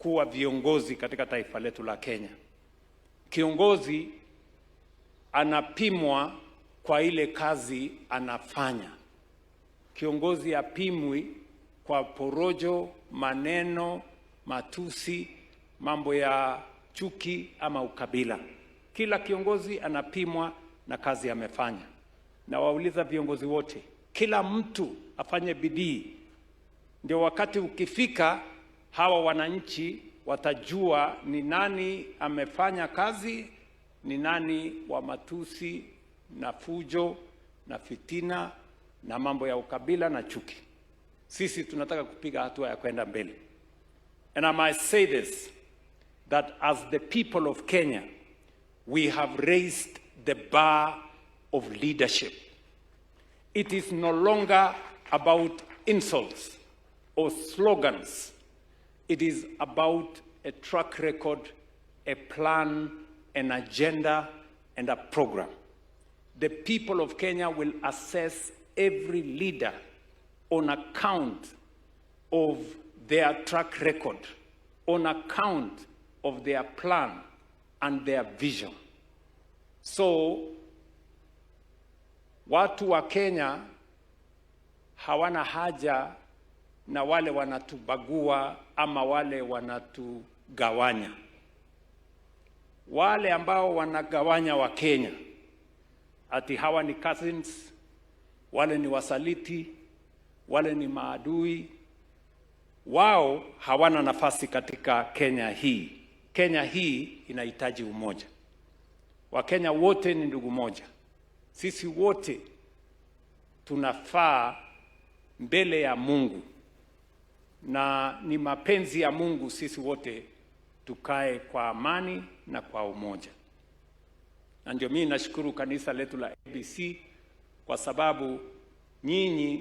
Kuwa viongozi katika taifa letu la Kenya. Kiongozi anapimwa kwa ile kazi anafanya. Kiongozi apimwi kwa porojo, maneno, matusi, mambo ya chuki ama ukabila. Kila kiongozi anapimwa na kazi amefanya. Nawauliza viongozi wote, kila mtu afanye bidii, ndio wakati ukifika, hawa wananchi watajua ni nani amefanya kazi, ni nani wa matusi na fujo na fitina na mambo ya ukabila na chuki. Sisi tunataka kupiga hatua ya kwenda mbele. And I must say this, that as the people of Kenya, we have raised the bar of leadership. It is no longer about insults or slogans. It is about a track record, a plan, an agenda, and a program. The people of Kenya will assess every leader on account of their track record, on account of their plan and their vision. So, watu wa Kenya hawana haja na wale wanatubagua ama wale wanatugawanya. Wale ambao wanagawanya Wakenya ati hawa ni cousins, wale ni wasaliti, wale ni maadui, wao hawana nafasi katika Kenya hii. Kenya hii inahitaji umoja. Wakenya wote ni ndugu moja. Sisi wote tunafaa mbele ya Mungu, na ni mapenzi ya Mungu sisi wote tukae kwa amani na kwa umoja. Na ndio mimi nashukuru kanisa letu la ABC kwa sababu nyinyi